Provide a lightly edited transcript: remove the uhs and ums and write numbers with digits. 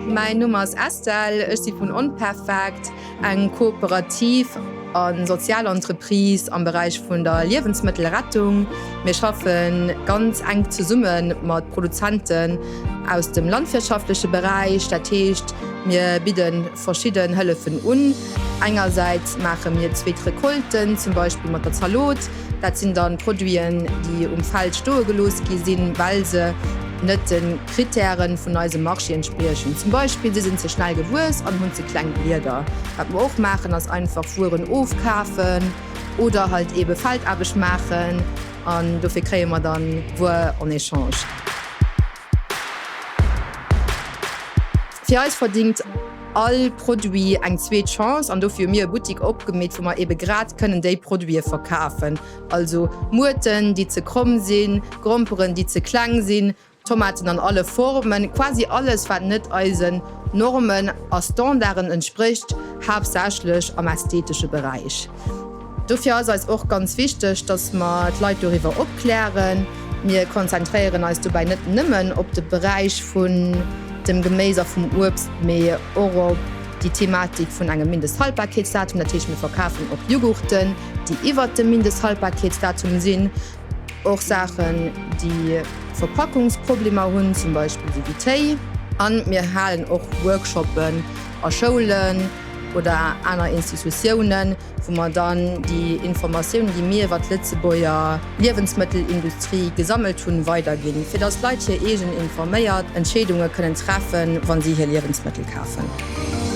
Mäin Numm ass Estelle, ech si vun Onperfekt, eng kooperativ a sozial Entreprise am Beräich vun der Liewensmëttelrettung. Mir schaffe ganz enk zesumme mat Produzenten aus dem landwirtschaftleche Beräich. Dat heescht, mir bidde verschidden Hëllefen un. Engersäits maache mir zweet Recolten, zum Beispill mat der Zalot. Dat sinn dann Produiten, déi um Feld stoe gelooss gi sinn, well se net de Krittäre vun eisem Marché entspriechen. Zum Beispill, si sinn ze schnell gewuess an hunn ze kleng Blieder. Wat mer och maachen, ass einfach Wueren ofkafen oder halt eebe Feldaarbecht maachen an dofir kréie mer dann Wuer en échange. Fir eis verdingt all Produit eng zweet Chance an dofir hu mir e Buttik opgemeet, wou mer eebe grad kënnen déi Produite verkafen. Also Muerten, déi ze kromm sinn, Gromperen, déi ze kleng sinn, Tomaten an alle Formen, quasi alles, wat net eisen Normen a Standarden entsprécht, haaptsächlech am ästhetesche Beräich. Dofir ass eis och ganz wichteg, dass mer d'Leit doriwwer opklären. Mir konzentréieren eis dobäi net nëmmen op de Beräich vun dem Geméis a vum Uebst, mee och op déi Thematik vun engem Mindesthaltbarkeetsdatum. Dat heescht, mir verkafen och Jughurten, déi iwwert dem Mindesthaltbarkeetsdatum sinn, och Saachen, déi Verpackungsproblemer hunn, zum Beispill esou wéi Téi. A mir halen och Workshoppen a Schoulen oder aner Institutiounen, wou mer dann déi Informatiounen, déi mir iwwer d'Lëtzebuerger Liewensmëttelindustrie gesammelt hunn, weiderginn, fir dass d'Leit hir eegen informéiert Entscheedunge kënnen treffen, wa si hir Liewensmëttel kafen.